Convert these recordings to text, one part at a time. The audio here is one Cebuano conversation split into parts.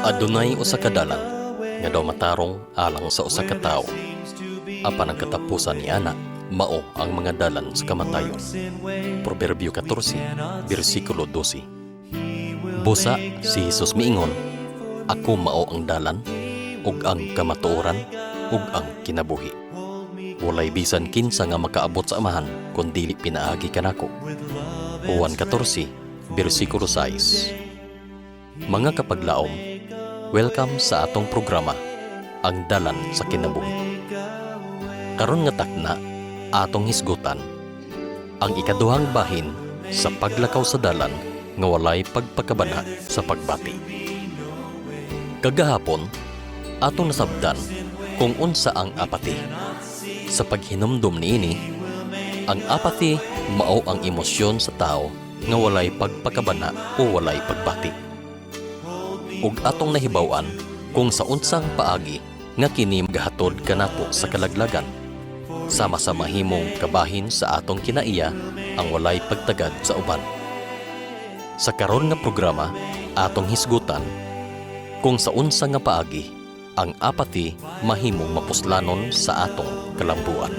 Adunay usa ka dalan nga daw matarong alang sa usa ka tawo. Apan ang katapusan niana mao ang mga dalan sa kamatayon. Proverbio 14, bersikulo 12. Busa si Jesus miingon, "Ako mao ang dalan, ug ang kamatuoran, ug ang kinabuhi. Walay bisan kinsa nga makaabot sa Amahan kun dili pinaagi kanako." Juan 14, bersikulo 6. Mga kapaglaom, welcome sa atong programa, Ang Dalan sa Kinabuhi. Karon nga takna, atong hisgutan ang ikaduhang bahin sa paglakaw sa dalan nga walay pagpakabana sa pagbati. Kagahapon, atong nasabdan kung unsa ang apathy. Sa paghinumdum niini, ang apathy mao ang emosyon sa tao nga walay pagpakabana o walay pagbati. Ug atong nahibaw-an kung sa unsang paagi nga kini gahatod kanato sa kalaglagan, sama sa mahimong kabahin sa atong kinaiya ang walay pagtagad sa uban. Sa karon nga programa, atong hisgutan kung sa unsa nga paagi ang apathy mahimong mapuslanon sa atong kalambuan.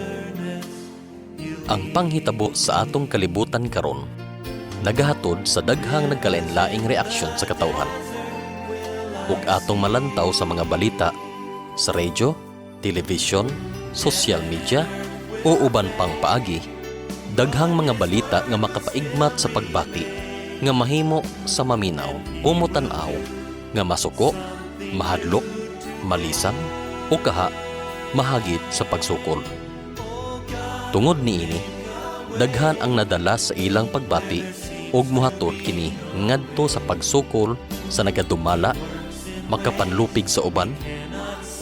Ang panghitabo sa atong kalibutan karon nagahatod sa daghang nagkalain-laing reaksyon sa katawhan. Ug atong malantaw sa mga balita sa radyo, telebisyon, social media o uban pang paagi, daghang mga balita nga makapaigmat sa pagbati nga mahimo sa maminaw o motan-aw nga masuko, mahadlok, malisang o kaha mahagit sa pagsukol. Tungod niini, daghan ang nadala sa ilang pagbati ug mohatod kini ngadto sa pagsukol sa nagadumala, makapanlupig sa uban,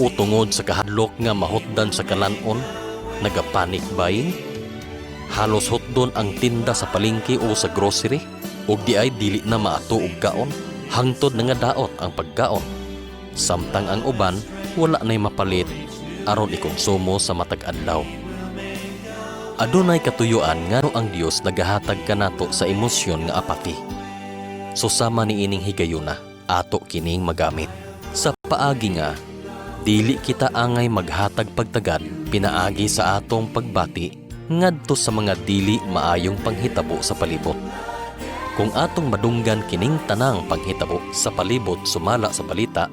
o tungod sa kahadlok nga mahutdan sa kalan-on, naga-panic buying, halos hutdon ang tinda sa palengke o sa grocery, ug diay dili na maato og kaon, hangtod na nga daot ang pagkaon. Samtang ang uban wala na'y mapalit aron ikonsumo sa matag adlaw. Adunay katuyuan ngano ang Dios nagahatag kanato sa emosyon nga apathy. Susama niining higayuna, ato kining magamit. Sa paagi nga dili kita angay maghatag pagtagad pinaagi sa atong pagbati ngadto sa mga dili maayong panghitabo sa palibot. Kung atong madunggan kining tanang panghitabo sa palibot sumala sa balita,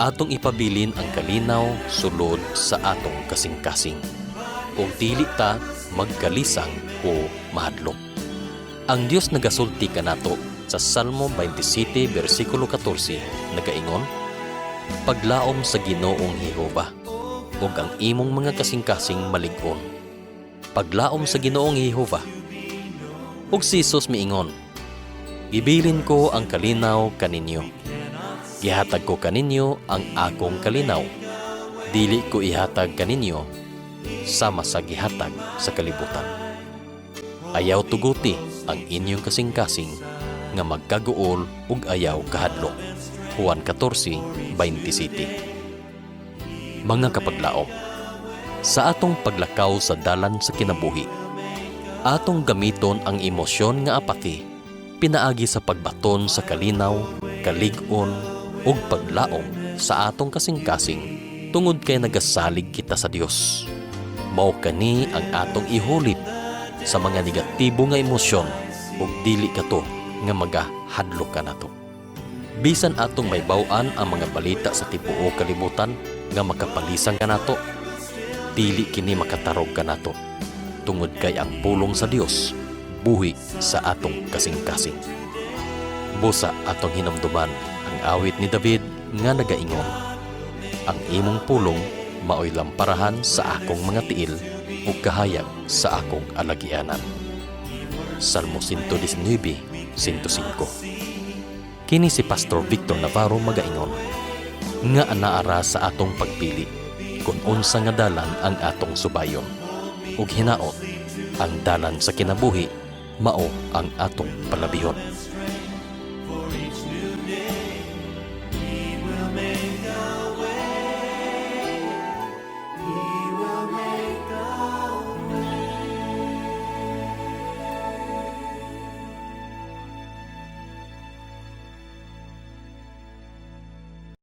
atong ipabilin ang kalinaw sulod sa atong kasing-kasing. Ug dili ta magkalisang o mahadlok. Ang Dios nagasulti kanato sa Salmo 27 bersikulo 14, nagaingon, "Paglaom sa Ginoong Jehova ug ang imong mga kasing-kasing malig-on." Paglaom sa Ginoong Jehova. Ug si Jesus miingon, "Gibilin ko ang kalinaw kaninyo. Gihatag ko kaninyo ang akong kalinaw. Dili ko ihatag kaninyo sama sa gihatag sa kalibutan. Ayaw tuguti ang inyong kasing-kasing nga magkaguol ug ayaw kahadlok." Juan 14:27. Mga kapaglaom, sa atong paglakaw sa dalan sa kinabuhi, atong gamiton ang emosyon nga apathy pinaagi sa pagbaton sa kalinaw, kalig-on ug paglaom sa atong kasing-kasing tungod kay nagasalig kita sa Dios. Mao kani ang atong ihulip sa mga negatibo nga emosyon ug dili kato nga magahadlok kanato. Bisan atong mahibaw-an ang mga balita sa tibuok kalibutan nga makapalisang kanato, dili kini makatarog kanato tungod kay ang pulong sa Dios buhi sa atong kasing-kasing. Busa atong hinumduman ang awit ni David nga nagaingon, "Ang imong pulong maoy lamparahan sa akong mga tiil ug kahayag sa akong alagianan." Salmo 119, 105. Kini si Pastor Victor Navarro magaingon nga anaara sa atong pagpili kung unsa nga dalan ang atong subayon, ug hinaot ang dalan sa kinabuhi mao ang atong palabihon.